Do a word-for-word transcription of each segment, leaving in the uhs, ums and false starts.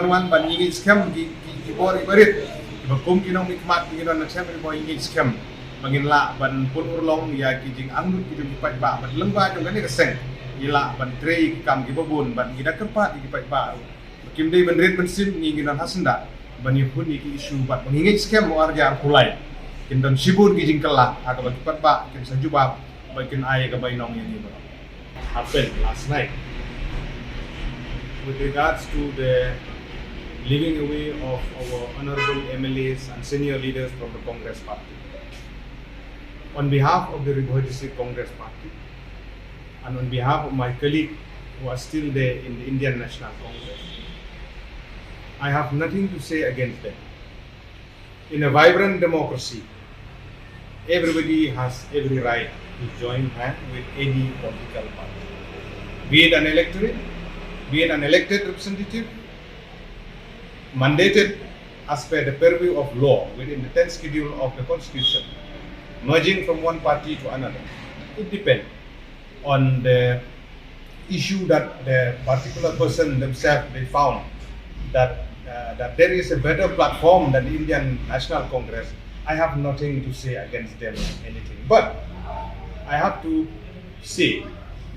wan wan ban ïngeit skhem ki ki ki bor ki barit, kiba kum ki nongmihkhmat ngi don na Saiñ Bhoi, ïngeit skhem ba ngin lah ban pun urlong ïa ki jingangnud ki jong ki paidbah bad lyngba jong kane ka seng ngi lah ban trei ki kam kiba bun bad ngi da kyrpad ïa ki paidbah ruh ba kim dei ban rit ban sim, ngi ngi don ha syndah ban ïakhun ïa ki issue bad ba ngi ngeit skhem ba arja arphew lai kin don shibun ki jingkylla ha kaba ki paidbah kin sa jubab ba kin ai ka bainong ïa ngi ba happened last night with regards to the leaving away of our honorable M L As and senior leaders from the Congress Party. On behalf of the Ri Bhoi District Congress Party and on behalf of my colleague who are still there in the Indian National Congress, I have nothing to say against them. In a vibrant democracy, Everybody has every right to join hand with any political party, be it an electorate, be it an elected representative, mandated as per the purview of law within the tenth schedule of the constitution, merging from one party to another. It depends on the issue that the particular person themselves they found that uh, that there is a better platform than the Indian National Congress. I have nothing to say against them, anything, but I have to say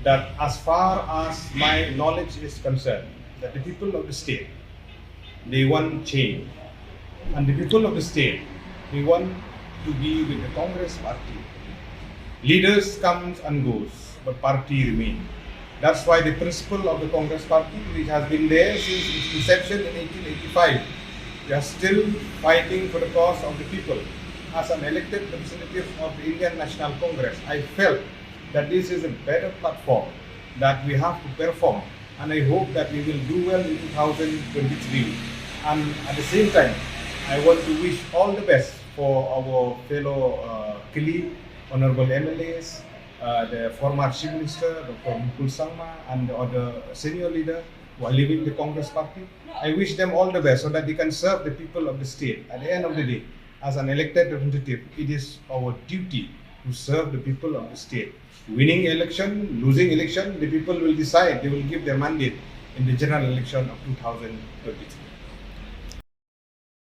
that as far as my knowledge is concerned, that the people of the state, they want change, and the people of the state, they want to be with the Congress party. Leaders comes and goes, but party remain. That's why the principle of the Congress party, which has been there since its inception in eighteen eighty-five, we are still fighting for the cause of the people. As an elected representative of the Indian National Congress, I felt that this is a better platform that we have to perform, and I hope that we will do well in two thousand twenty-three. And at the same time, I want to wish all the best for our fellow uh, colleague, honorable M L As, uh, the former Chief Minister, Doctor Mukul Sangma, and the other senior leader who are leaving the Congress party. I wish them all the best so that they can serve the people of the state. At the end of the day, as an elected representative, it is our duty to serve the people of the state. Winning election, losing election, the people will decide. They will give their mandate in the general election of two thousand twenty-three.